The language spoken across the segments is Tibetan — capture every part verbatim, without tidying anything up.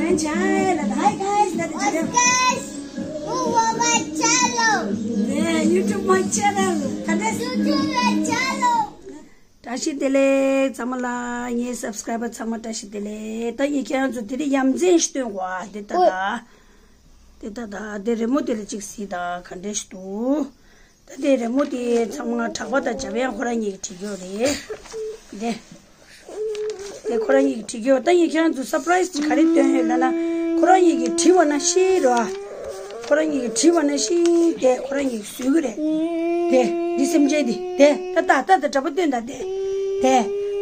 Hi guys, welcome back to my channel. Yeah, YouTube my channel. བཀྲ་ཤིས་བདེ་ལེགས་ཚང་མ་ལ། ངའི་སབ་སི་ཀ་རའི་བར་ཚང་མ་བཀྲ་ཤིས་བདེ་ལེགས། ད་ཡིན་ཁྱེད་རང་ཚོ་དེ་རིང་ཡ་མཚན་ཞིག་སྟོན་གོ། ཨ་དེ་ད་ད་དེ་ད་ད་དེ་རི་མོ་དེ་ལ་ཅིག་གཟིགས་དང་ག་འདྲ་ཞིག་འདུག་ད་དེ་རི་མོ་དེ་ཚང་མ་གྲགས་པ་དང་འཇམ་དབྱངས་ཁོ་རང་གཉིས་ཀྱིས་བྲིས་ཡོད་རེད། དེ་དེ་ཁོ་རང་གཉིས་ཀྱིས་བྲིས་ཡོད། ད་ཡིན་ཁྱེད་རང་ཚོ་སར་པ་རའི་སི་ཅིག་ག་རེ་སྟོན་ཡོད་ལབ་ན། ཁོ་རང་གཉིས་ཀྱིས་བྲིས་པ་ན་ཤི་རོ། ཁོ་རང་གཉིས་ཀྱིས་བྲིས་པ་ན་ཤི་དེ་ཁོ་རང་གཉིས་ཀྱིས་བཟོས་གི་རེད། དེ་འདི་སེམས་ཅན་དེ་དེ་ད་ད་ད་ད་དྲ་པ་སྟོན་ད་དེ་དེ་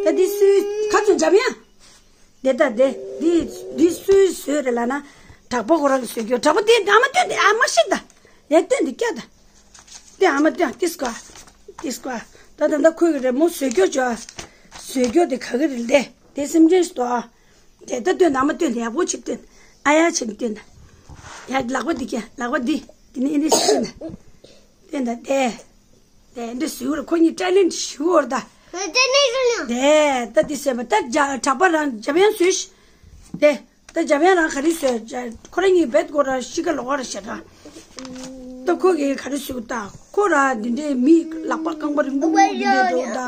ད་འདི་སུའི་ཁ་ཚོན་འཇམ་ཡང་། དེ་ལྟ་དེ། འདི་འདི་སུའི་བཟོས་རེད་ལབ་ན། གྲགས་པ་ཁོ་རང་གིས་བཟོས་རྒྱུ། གྲགས་པ་དེ་ཨ་མ་སྟོན་དེ་ཨ་མ་ཤི་ད། ཡ་སྟོན་དེ་སྐྱ་ད། དེ་ཨ་མ་སྟོན་ཏིས་ཀ་ཏིས་ཀ་ད་ད་ད་ཁོས་གི་རི་མོ་བཟོས་རྒྱུ་ཅོ། བཟོས་རྒྱུ་དེ་ག་གི་རེད་དེ། དེ་སེམས་ཅན་ཞིག་ཏོ། དེ་ད་སྟོན་ཨ་མ་སྟོན་དེ་ཡག་པོ་ཆིབས་སྟོན། ཨ་ཡ་ཆིབས་སྟོན་ད། ཡ་ལག་པ་འདི་སྐྱ་ལག་པ་འདི། དེ་ནི་ཨེ་འདྲ་ཞིག་སྟོན་ད། སྟོན་ད་དེ། དེ་འདྲ་ཟེར་བར་ཁོ་གཉིས་ཊེ་ལེན་ཊི་ཞུ་བར་ད། དེ་ད་དེ་ཟེར་བ་ད་འཇམ་གྲགས་པ་རང་འཇམ་དབྱངས་བཟོས་ཤི། དེ་ད་འཇམ་དབྱངས་རང་ག་རེ་བཟོས། ཁོ་རང་གཉིས་བེད་ཁོ་ར་ཤི་ཁ་ལོག་ར་བྱེད་ད། ད་ཁོ་གིས་ག་རེ་བཟོས་ད། ཁོ་ར་འདི་འདྲའི་མི་ལག་པ་རྐང་པ་རིང་པོ་འདི་འདྲའི་འགྲོ་ད།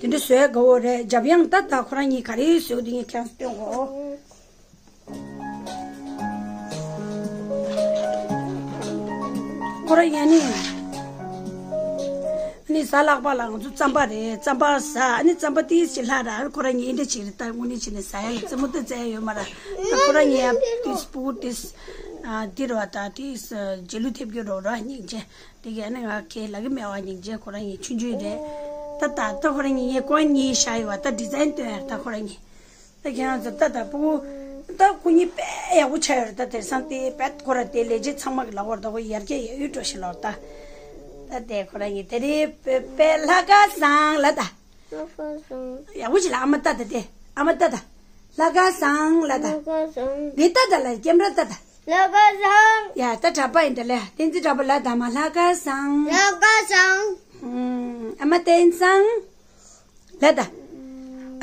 དེ་འདྲ་བཟོས་དགའ་བོ་རེད། འཇམ་དབྱངས་ད་ད་ཁོ་རང་གཉིས་ག་རེ་བཟོས་དེ་ངས་ཁྱེད་རང་ཚོ་སྟོན་གོ། ཁོ་རང་ཡ་ནི། ཨ་ནི་གཟའ་ལྷག་པ་ལ་ང་ཚོ་རྩམ་པ་རེད། རྩམ་པ་ཟ། ཨ་ནི་རྩམ་པ་ཏིས་ཅི་ལྷག་ར། ཁོ་རང་ཉིད་འདྲ་ཅིག་རེད། ད་དངོས་གནས་བྱས་ནས་ཟ་ཡ་ཡོད་རྩེད་མོ་ཏི་རྩེ་ཡ་ཡོད་མ་ར། ད་ཁོ་རང་ཉིད་ཡ་ཏིས་སྤུ་གུ་ཏིས་འདི་རེད་བ། ད་ཏིས་རྗེས་ལུས་ཐེབས་རྒྱུ་རོ་ར་སྙིང་རྗེ། དེ་ག་ནི་ང་ཁེ་ལ་གི་མེ་བ་སྙིང་རྗེ། ཁོ་རང་ཉིད་ཆུང་ཆུང་རེད། ད་ད་ད་ཁོ་རང་ཉིད་ངའི་ཀོན་གཉིས་བཞག་ཡོད་བ། ད་ཌི་ཛའིན་སྟོན་ཡ་ད་ཁོ་རང་ཉིད། ད་ཁྱེད་རང་ཚོ་ད་ད་སྤུ་གུ་ད་ཁོ་གཉིས་དཔེ་ཡག་པོ་ཆགས་ཡོད་རེད། ད་དེང་སང་དེ་བེད་ཁོ་ར་དེ་ལས་བྱེད་ཚང་མ་གི་ལ་བར་ད་ཁོ་ཡར་རྒྱས་ཡོད་ཡོད་འགྲོ་ཞིག་ལོར་ད། ད་དེ་ཁོ་རང་གཉིས་དེ་རིང་དཔེ་དཔེ་ལྷ་ཁ་བཟང་ལ་ད། ལྷ་ཁ་བཟང་། ཡག་པོ་ཞིག་ལ་ཨ་མ་ད་ད་དེ་ཨ་མ་ད་ད། ལྷ་ཁ་བཟང་ལ་ད། ལྷ་ཁ་བཟང་། འདི་ད་ད་ལ་ཀེམ་ར་ད་ད། ལྷ་ཁ་བཟང་། ཡ་ད་གྲྭ་པ་ཡིན་ད་ལ་བསྟན་འཛིན་གྲྭ་པ་ལ་ད་མ་ལྷ་ཁ་བཟང་། ལྷ་ཁ་བཟང་། ཨ་མ་བསྟན་བཟང་། ལ་ད།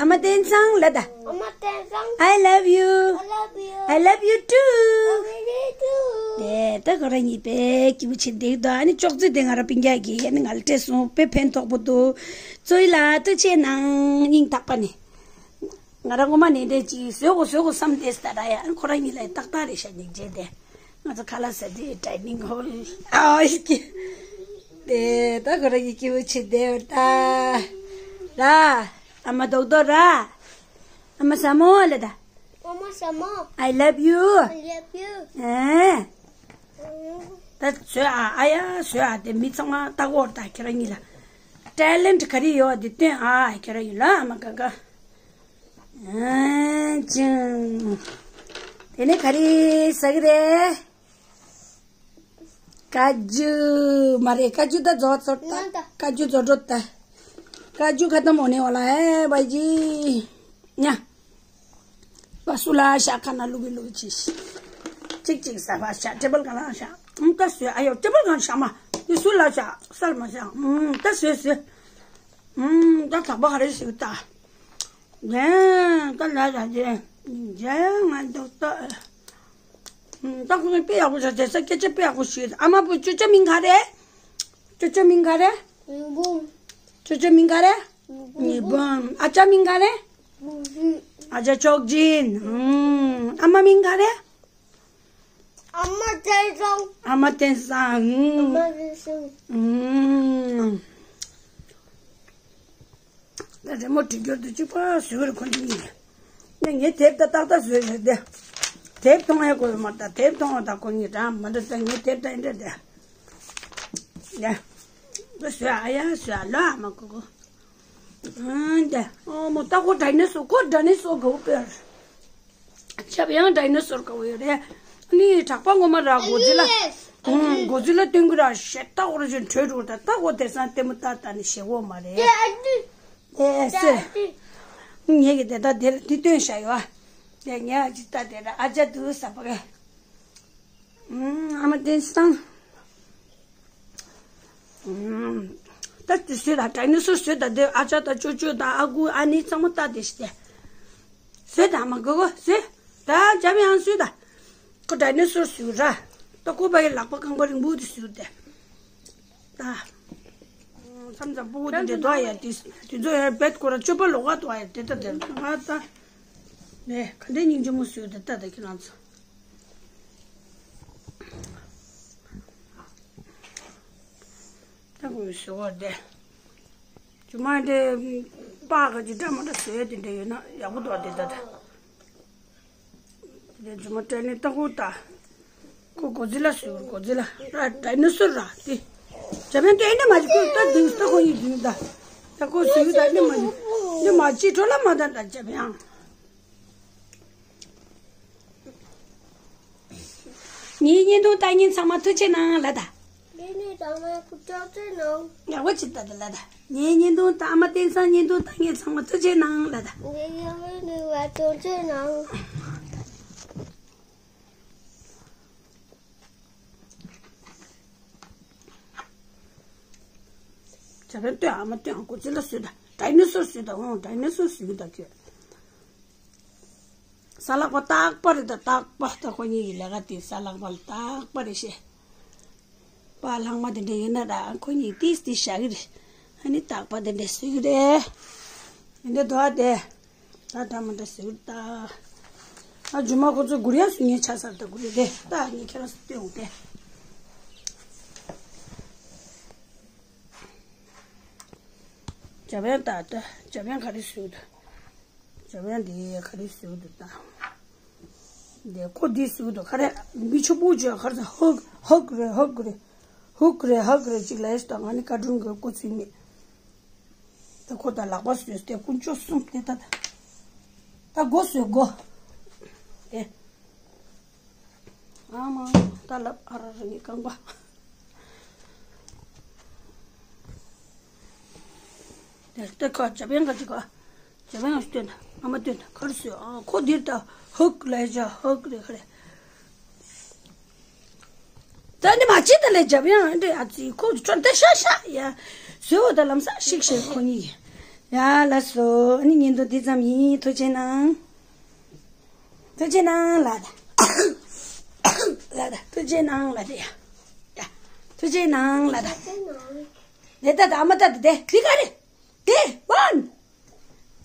ཨ་མ་བསྟན་བཟང་ལ་ད། ཨ་མ་བསྟན་བཟང་། I love you. I love you. I love you too. I love you too. དེ་ད་ཁོ་རང་གཉིས་དཔེ་སྐྱིད་པོ་བྱེད་བསྡད་འདུག་ཨ་ནི་ཅོག་ཙེ་དེ་ང་རང་སྤུན་ཀྱག་གིས་ཨ་ནི་ང་ལ་སྤྲད་སོང་། དཔེ་ཕན་ཐོགས་པོ་འདུག་ཚོ་ཡི་ལ་ཐུགས་རྗེ་གནང་། སྙིང་ཐག་པ་ནས། ང་རང་ངོ་མ་ནས་འདྲེ་ཅིག་བཟོས་གོ་བཟོས་གོ་བསམ་བསྡད་ས་ད་ར་ཡ། ཨ་ནི་ཁོ་རང་གཉིས་ལ་ཏག་ཏག་རེད་ཤག་སྙིང་རྗེ་དེ། ང་ཚོ་ཁ་ལག་ཟ་དུས་ཌའི་ནིང་ཧོལ། ཨ་ཨིས་ཀི། དེ་ད་ཁོ་རང་གི་སྐྱིད་པོ་བྱེད་བསྡད་ཡོད་ད། ར། ཨ་མ་རྡོག་རྡོག་ར། ཨ་མ་ཟ་མོ་ལ་ད། ཨ་མ་ཟ་མོ། I love you. I love you. ཨེ། ད་བཟོས་ཨ། ཨ་ཡ་བཟོས་ཨ། དེ་མི་ཚང་མ་ལྟ་གོ་ད་ཁྱེད་རང་གཉིས་ལ། ཊེ་ལེན་ཊི་ག་རེ་ཡོད་དེ་སྟོན་ཨ། ཁྱེད་རང་གཉིས་ལ་ཨ་མ་ག་ག་ཨ་ཅང་། དེ་ནས་ག་རེ་ཟ་གི་རེད། ཀ་ཅུ་མ་རེད། ཀ་ཅུ་ད་རྫོགས་ཚར་ད། ཀ་ཅུ་རྫོགས་འགྲོ་ད། ཀ་ཅུ་ཁ་ཏམ་ཧོ་ནེ་ཝ་ལ་ཧེ་བྷ་ཇི། ཉ། པ་སུ་ལ་ཤ་ཁ་ན་ལུ་གི་ལུ་གི་ཅི་ཤི། ཅིག་ཅིག་ཟ་བ་ཤ་ཊེ་བལ་གང་ལ་ཤ། ཨུམ་ད་སུ་ཨ་ཡོ་ཊེ་བལ་གང་ཤ་མ། ཡི་སུ་ལ་ཤ་སལ་མ་ཤ། ཨུམ་ད་སུ་སུ། ཨུམ་ད་ཐག་པ་ག་རེ་ཞིག་ད། ལན་ད་ལ་ལ་ལན་ལན་ང་འདུག་ད། ད་ཁོང་དཔེ་ཡག་པོ་བྱས། དེ་ས་སྐད་ཆ་དཔེ་ཡག་པོ་ཞུས། ཨ་མ་བུ་ཅོ་ཅོ་མིང་ག་རེ། ཅོ་ཅོ་མིང་ག་རེ། ཉི་འབུམ། ཅོ་ཅོ་མིང་ག་རེ། ཉི་འབུམ། ཨ་ཅག་མིང་ག་རེ། ཨ་ཅག་ཅོག་ཅིན། ཨ་མ་མིང་ག་རེ། ཨ་མ་བསྟན་བཟང་། ཨ་མ་བསྟན་བཟང་། ཨ་མ་བསྟན་བཟང་། ད་རི་མོ་བྲིས་རྒྱུར་དུ་གཅིག་པ་བཟོས་རེད་ཁོ་གཉིས། ངས་ངའི་དེབ་ད་ཏག་ཏག་བཟོས་རེད་དེ། དེབ་མཐོང་ཡ་དགོས་མ་ད། དེབ་མཐོང་བ་ད་ཁོ་གཉིས་འདྲ་མ་འདྲ་ད། ངའི་དེབ་ད་ཨེ་འདྲ་དེ། ཡ། བཟོས་ཨ་ཡ་བཟོས་ཨ་ལོ་ཨ་མ་ཁོ་ཁོ། ཨ་འདྲ་ཨོ་མོ་ད་ཁོ་ཌའི་ནོ་སོར་ཁོ་ཌའི་ནོ་སོར་ག་བོ་དཔེ། ཆབ་ཡང་ཌའི་ནོ་སོར་ག་བོ་ཡོད་རེད། ཨ་ནི་གྲགས་པ་ངོ་མ་ར་མགོ་རྩེ་ལ། ཨུང་མགོ་རྩེ་ལ་སྟོན་གི་ར་ཞེ་ད་འོ་ར་ཅན་བྲོས་འགྲོ་ད། ད་འོ་དེ་སང་ལྟད་མོ་ལྟ་ལྟ་ནི་ཞེ་འོ་མ་རེད། ཨེ་ཟེར། ངས་ཀྱི་དེ་ད་དེར་འདི་སྟོན་བཞག་ཡོད་ཨ། དེ་ངས་ཨ་ཅི་ལྟ་དེ་ར་ཨ་ཅག་དུ་ཟ་པ་ག་ཨུང་ཨ་མ་བསྟན་བཟང་། ད་དེ་བཟོས་དང་ཌའི་ནོ་སོར་བཟོས་དང་དེ་ཨ་ཅག་དང་ཅོ་ཅོ་དང་ཨ་ཁུ་ཨ་ནེ་ཚང་མ་ལྟ་དེ་ཤི་དེ། བཟོས་དང་མ་གོ་གོ་བཟོས། ད་འཇམ་དབྱངས་བཟོས་ད། ཁོ་ཌའི་ནོ་སོར་བཟོས་ར། ད་ཁོ་པ་ཡི་ལག་པ་རྐང་པ་རིང་པོ་དེ་བཟོས་ཏེ། ད། མཚམས་མཚམས་སྤུ་གུ་དེ་འདྲ་འདུག་ཡ་དེ། དེ་ཚོ་ཡ་བེད་ཁོ་ར་སྤྱོད་པ་ལོག་ག་འདུག་ཡ་དེ་ད་དེ་ང་ད། ནས་ག་འདྲའི་སྙིང་རྗེ་མོ་བཟོས་ཏེ་ད་ད་ཁྱེད་རང་ཚོ། ད་ཁོས་བཟོས་པ་དེ། ཇོ་མོ་དེ་པགས་ཀྱི་འདྲ་མི་འདྲ་བཟོས་དེ་འདྲ་ཡོད་ན་ཡག་པོ་འདུག་དེ་ད་ད། དེ་ཇོ་མོ་སྤྲད་ནས་ལྟ་སྐོར་ད། ཁོ་གོ་ཛི་ལ་བཟོས། གོ་ཛི་ལ་ར་ཌའི་ནོ་སོར་ར་དེ། འཇམ་དབྱངས་དེ་ཨེ་འདྲ་མ་བྱེད། ཁོས་ད་འདིང་ད་ཁོ་ཡིན་འདིང་ད། ད་ཁོས་བཟོས་ད་ཨེ་འདྲ་མ་བྱེད། འདི་མ་བྱེད་འགྲོ་ལ་མ་ད་ད་འཇམ་དབྱངས། ངའི་བརྙན་ཐུང་ལྟ་མཁན་ཚང་མ་ཐུགས་རྗེ་གནང་ལ་ད། འདི་ནི་ཚང་མ་ཐུགས་རྗེ་གནང་། ཡག་པོ་བྱེད་ད་ད་ལ་ད། ངའི་བརྙན་ཐུང་ལྟ། ཨ་མ་བསྟན་སངས་བརྙན་ཐུང་ལྟ་མཁན་ཚང་མ་ཐུགས་རྗེ་གནང་ལ་ད། ངའི་ཡང་ནི་བ་ཐུགས་རྗེ་གནང་། འཇམ་དབྱངས་སྟོན། ཨ་མ་སྟོན། གོ་ཛི་ལ་བཟོས་ད། ཌའི་ནོ་སོར་བཟོས་ད། འོང་ཌའི་ནོ་སོར་བཟོས་ད་ཁྱོད། གཟའ་ལྷག་པ་རྟག་པར་རེད་ད། རྟག་པར་ད་ཁོ་གཉིས་ཀྱི་ལས་ཀ་དེ་གཟའ་ལྷག་པ་ལ་རྟག་པར་རེད་ཤེས། པ་ལྷག་མ་དེ་འདྲ་ཡིན་ན་ར་ཁོ་གཉིས་ཏིས་ཏིས་བཞག་གི་རེད། ཨ་ནི་རྟག་པར་དེ་འདྲ་བཟོས་གི་རེད། འདི་འདྲ་འདུག་ཨ་དེ། ད་འདྲ་མི་འདྲ་བཟོས་གི་རེད་ད། ཨ་ཇོ་མོ་ཁོ་ཚོ་གུ་ར་ཡ་སུ་ཉེ་ཆ་སར་ད་གུ་ར་དེ་ད་ངས་ཁྱེད་རང་ཚོ་སྟོན་འོང་དེ། འཇམ་དབྱངས་ད་ལྟ་འཇམ་དབྱངས་ག་རེ་བཟོས་འདུག་འཇམ་དབྱངས་འདི་ག་རེ་བཟོས་འདུག་ད། འདི་ཁོ་འདི་བཟོས་འདུག་ག་རེ། མི་ཆུ་བུ་ཅོ་ག་རེ་ཟ། ཧུག་ཧུག་རེ་ཧུག་རེ། ཧུག་རེ་ཧུག་རེ་ཅིག་ལ་ཡེ་ད་ང་ནི་བཀའ་དྲུང་གི་སྐུ་ཚེ་མེད། ད་ཁོ་ད་ལག་པ་བཟོས་ཏེ་དཀོན་མཆོག་གསུམ་དེ་ད་ད། ད་སྒོ་བཟོས་སྒོ། དེ། ཨ་མ། ད་ལབ་ཨ་ར་ར་ངའི་རྐང་པ། དེ་ལྟ་ཁ་འཇམ་དབྱངས་ག་ཅི་ག་འཇམ་དབྱངས་སྟོན་ད། ཨ་མ་སྟོན་ད། ག་རེ་བཟོས། ཨ་ཁོ་འདིར་ད་ཧུག་ལས་བྱ་ཧུག་རེ་ཁ་རེ། ད་ནི་མ་བྱེད་ད་ལས་འཇམ་དབྱངས་འདྲེ་ཨ་ཙི་ཁོ་ཁྲོད་ད་ཤ་ཤ་ཡ། བཟོས་འོ་ད་ལམ་སང་ཤིག་ཤིག་ཁོ་གཉིས། ཡ་ལ་སོ། ཨ་ནི་ཉིན་དུ་འདི་ཙམ་ཡིན། ཐུགས་རྗེ་གནང་། ཐུགས་རྗེ་གནང་ལ་ད། ལ་ད་ཐུགས་རྗེ་གནང་ལ་ད་ཡ། ཡ། ཐུགས་རྗེ་གནང་ལ་ད། དེ་ད་ད་ཨ་མ་ད་ད་དེ་དེ་ག་རེ། དེ་ཝན།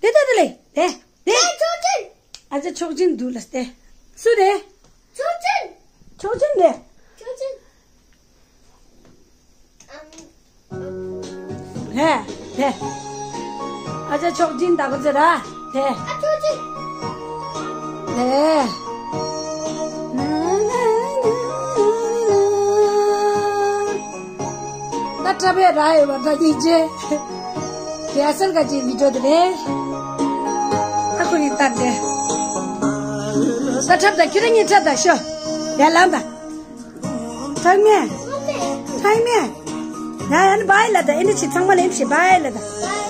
དེ་ད་ད་ལེ་དེ་དེ། ཨ་ཅག་ཆོག་ཅན་འདུག་ལ་དེ། སུ་རེད། ཆོག་ཅན། ཆོག་ཅན་རེད། ཆོག་ཅན། ཨམ། ཨམ། ལེ། ལེ། ཨ་ཅག་ཆོག་སྦྱིན་ད་གོ་ཚེ་ར། ལེ། ཨ་ཆོག་སྦྱིན། ལེ། ད་ཁྲ་བའི་ར་ཡོད་པ་ད་ཡིན་ཅེ། གེ་སར་ག་ཅིག་བི་ཌིའོ་དེ་རེད། ཨ་ཁུ་ཡིན་ད་དེ། ད་ཁྲབ་ད་ཁྱེད་རང་གཉིས་ཁྲབ་ད་ཤོ། ཡ་ལང་ད། ཚང་མས། ཚང་མས། ཡ་ཡ་ནི་བའི་ལ་ད་ཨེ་འདྲ་ཆི་ཚང་མ་ལ་ཨེམ་ཤི་བའི་ལ་ད།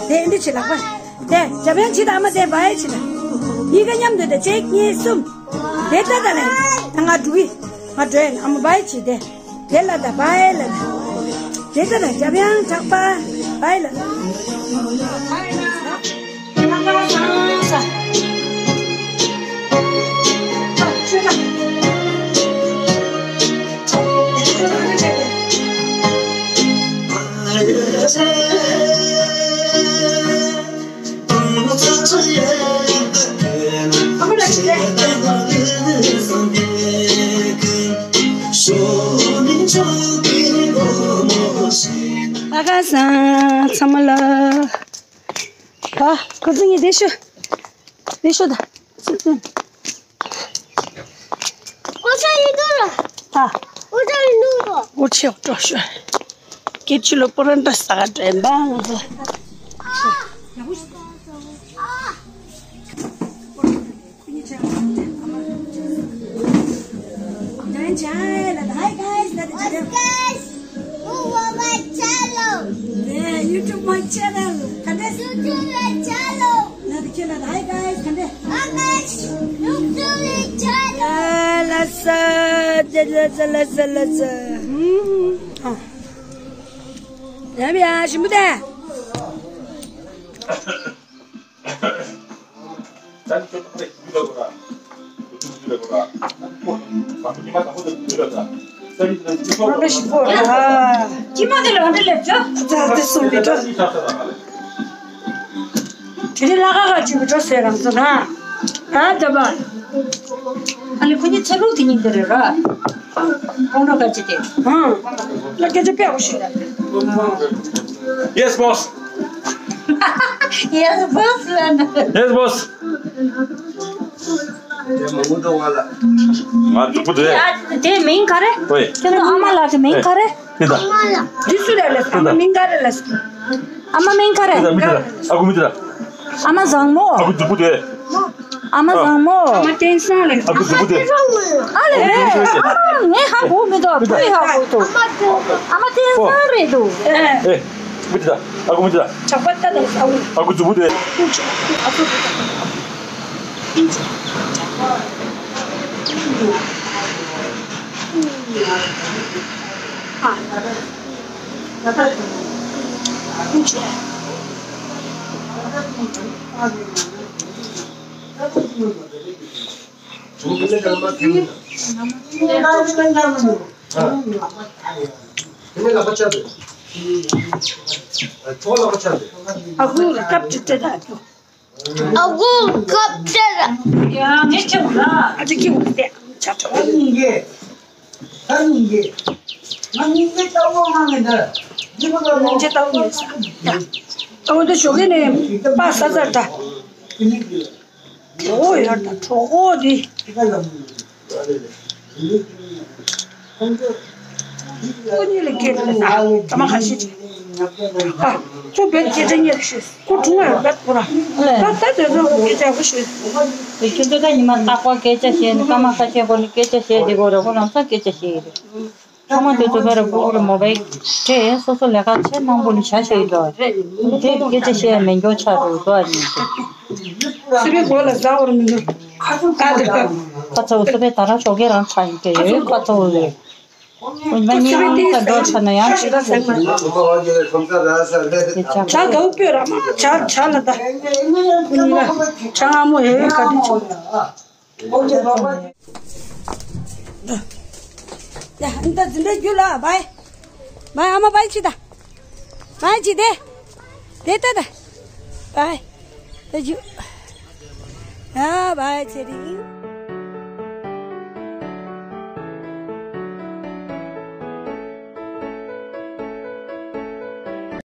དེ་ཨེ་འདྲ་ཆི་ལག་པ། དེ་འཇམ་དབྱངས་ཆི་ད་ཨ་མ་དེ་བའི་ཆི་ད། གཉིས་ཀ་མཉམ་དུ་ད་གཅིག་གཉིས་གསུམ། དེ་ལྟ་ད་ལ་ད་ང་འགྲོ་གི། ང་འགྲོ་ཡ་ཨ་མ་བའི་ཆི་དེ། དེ་ལ་ད་བའི་ལ་ད། དེ་ལྟ་ད་འཇམ་དབྱངས་གྲགས་པ་བའི་ལ། ཨ་ཁ་སང་ཚང་མ་ལ། ཨ། ཁོ་ཚོ་ངའི་དེ་ཤོད། དེ་ཤོད་ད། ཨོ་ཅག་ཡིན་འདུག་ར། ཨ། ཨོ་ཅག་ཡིན་འདུག་ར། ཨོ་ཆེ་ཨོ་ཅག་ཤོད། སྐད་ཆུ་ལོ་པོ་ར་འདྲ་ས་ག་དྲན་པ་ང་ཚོ། Hi guys, welcome to my channel. Yeah, YouTube my channel. Kande? YouTube my channel. Hi guys, kande? Hi guys, YouTube my channel. ལ་ས་ལ་ས་ལ་ས་ལ་ས། ཡ་མི་ཡ་ཞིམ་པོ་དེ། ཨ་ལ་ཞིག་པོ་ར། ཅི་མ་དེ་ལ་འདི་ལེབ་ཅོ། ད་དེ་སུ་མི་འགྲོ། དེ་རིང་ལྷ་ཁང་ཁ་ཅིག་གི་འགྲོ་ཟེར་རང་ཚོ་ན། ད་ད་པ། ཨ་ལེ་ཁོ་གཉིས་ཚེ་ལུགས་དེ་གཉིས་འདི་རེད་ར། ཁོང་ཁྲོ་ཁ་ཅིག་དེ། ཧང་། ལ་སྐད་ཆ་དཔེ་ཡག་པོ་ཞིག་རེད། Yes, boss. Yes, boss. Yes, boss. ང་སྡུག་པོ་འདུག་ཨེ། དེ་མིང་ག་རེ། ཨོའི། ཁྱེད་ཚོ་ཨ་མ་ལགས་ཀྱི་མིང་ག་རེ། ཨེ། དེ་ད། འདི་སུ་རེད་ལབ། ཨ་མ་མིང་ག་རེ་ལབ། ཨ་མ་མིང་ག་རེ། དེ་ད་མི་དེ་ད། ཨ་ཁུ་མི་དེ་ད། ཨ་མ་བཟང་མོ། ཨ་ཁུ་སྡུག་པོ་འདུག་ཨེ། ཨ་མ་བཟང་མོ། ཨ་མ་བསྟན་བཟང་ལབ། ཨ་ཁུ་སྡུག་པོ་འདུག་ཨེ། ཨ་ལེ་རེད། ཨ་ངས་ཧ་གོ་མི་འདུག་དེ་ད། བུས་ཧ་གོ་འདུག་ཨ་མ་བསྟན་བཟང་རེད་འདུག་ཨེ། ཨེ། མི་དེ་ད། ཨ་ཁུ་མི་དེ་ད། ཇག་པ་ལྟ་དང་ཨ་ཁུ། ཨ་ཁུ་སྡུག་པོ་འདུག་ཨེ། ཨ་ཁུ་ལ་སྐབས་ཅིག་སྤྲད་ད། ཨ་ཁུ་སྐབས་སྤྲད་ད། ཡ་ངས་ཁྱེད་ལ། ཨ་ཅེ་ཁྱེད་ལ་སྟེ། ཆ་ཆ། ད་སྙིང་རྗེ། ད་སྙིང་རྗེ། ང་སྙིང་རྗེ་ལྟ་བུ་མ་ངེས་འདྲ། འདི་མ་ལ་སྙིང་རྗེ་ལྟ་བུ་མེད་ས། ཨ་ཁུ་འདི་ཞོགས་ཀས་ནས་པ་ས་ཚར་ད། གྲོད་ཁོག་ཡོད་ད། གྲོད་ཁོག་འདི། ཁོ་གཉིས་ལ་སྐད་ཆ་ལ་ད་མ་ཁ་ཤས་ཅིག་ཨ་ཁོ་བོད་སྐད་ཆ་ཉེར་ཤོད། ཁོ་གྲུང་བ་ཡོད་པས་ཁོ་ར། ད་ད་དེ་ཚོ་སྐད་ཆ་ཁོ་ཤོད། དེ་ཁྱོད་ཚོ་ད་ཉི་མ་རྟག་པར་སྐད་ཆ་བཤད་ནས་སྐར་མ་ཁ་ཤས་གོང་ནས་སྐད་ཆ་བཤད་བསྡད་དགོས་རེད། ཁོ་ལམ་སང་སྐད་ཆ་བཤད་ཡི་རེད། ཚང་མ་དེ་ཚོ་ཕར་གུ་གུ་ལ་མོ་བའི་སྤྲད། སོ་སོ་ལས་ཀ་བྱེད་ནང་པོ་ལ་བྱ་ཤེས་ཡོད་རེད། དེ་སྐད་ཆ་བཤད་མེད་མགྱོགས་ཆགས་འགྲོ་འགྲོ་ཨ་ནི། སི་པའི་མགོ་ལ་ཟ་བར་མི་འདུག་ཨ་དེ་ཁ་ཚ་བོ་སི་པའི་ད་ར་ཞོགས་ཀས་རང་ཆགས་ཡིན་གྱི་ཡོད། ཁ་ཚ་བོ་རེད། ཁོ་ཉི་མ་གཉིས་ལྔ་ཙམ་འགྲོ་ཆགས་ན་ཡང་ཅི་ད་ཟེར་མ་རེད། ཇ་ག་བོ་སྤོས་ར་མ་ཇ་ཇ་ལ་ད། ཁོ་གཉིས་ལ་ཇ་སྔ་མོ་ཡོད་ཡོད་ག་དུས་བྱུང་། ཡ་ཨ་ནི་ད་འཛིན་གྲྭ་རྒྱུ་ལ་བའི། བའི་ཨ་མ་བའི་ཅི་ད། བའི་ཅི་དེ། དེ་ལྟ་ད། བའི། ད་རྒྱུ། ཡ་བའི་ཚེ་རིང་།